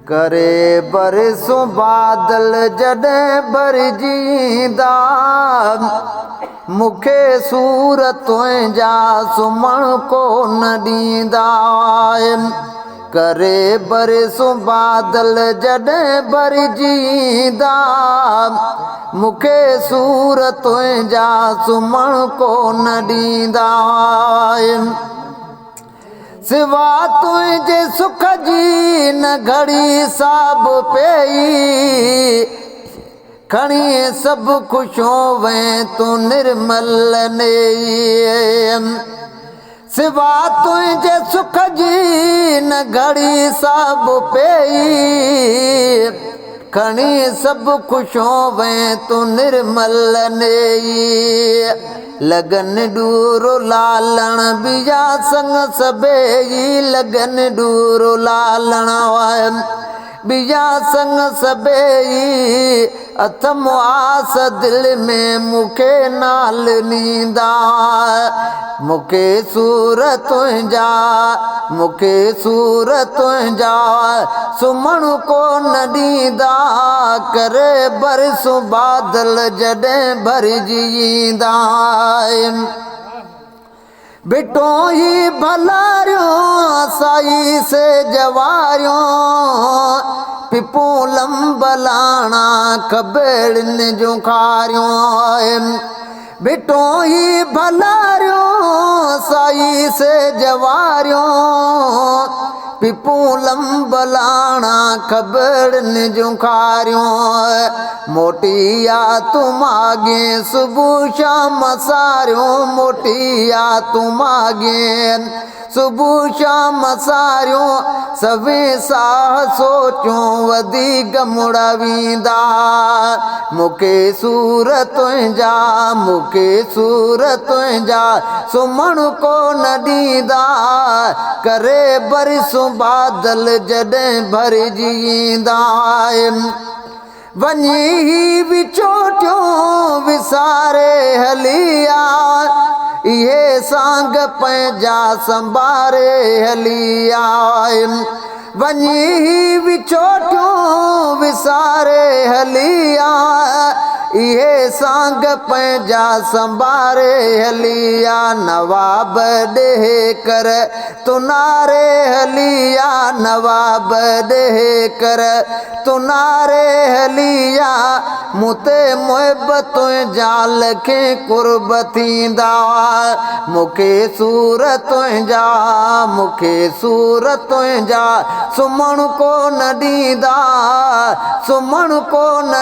ڪري برسون بادل جڏهن ڀرجي ايندا، مون کي سور تنهنجا سمهڻ ڪو نه ڏيندا. ڪري برسون بادل جڏهن ڀرجي ايندا، مون کي سور تنهنجا سمهڻ ڪو نه ڏيندا. سوا تنهنجي سک جي نه گهڙي ساب پيئي، کڻي سڀ خوشيون وئين تون نرمل نيئي. سوا تنهنجي سک جي نه گهڙي ساب پيئي، کڻي سڀ خوشيون وئين تون نرمل نيئي. لڳن ڏورو لالڻ ٻيا سڱ سڀيئي، لڳن ڏورو لالڻ ٻيا سڱ سڀيئي، اٿم آس دل ۾ مون کي نال نيندا. مون کي سور تنهنجا، مون کي سور تنهنجا سمهڻ ڪو نه ڏيندا. ڪري برسون بادل جڏهن ڀرجي ايندا. ڀٽو هي ڀلاريون سائي سي جواريون، پپون لنب لاڻا کبڙين جون کاريون. ڀٽو هي ڀلاريون سائي سي جواريون، پپون لنب لاڻا کبڙين جون کاريون. موٽي آ تون ماڳين صبح شام ساريون، موٽي آ تون ماڳين صبح شام ساريون، سوين ساهه سوچون وڌي گمڙا ويندا. مون کي سور تنهنجا، مون کي سور تنهنجا سمهڻ ڪو نه ڏيندا. ڪري برسون بادل جڏهن ڀرجي ايندا. وڃي هي وڇوٽيون وساري هلي آ، اهي سانگ پنهنجا سنڀاري هلي آ. وڃي هي وڇوٽيون وساري هلي آ، اهي سانگ پنهنجا سنڀاري هلي آ. نواب ڏيهه ڪر تناري هلي آ، نواب ڏيهه ڪر تناري هلي آ. مون تي محب تنهنجا لکين قرب ٿيندا. مون کي سور تنهنجا، مون کي سور تنهنجا سمهڻ ڪو نه ڏيندا، سمهڻ ڪو نه.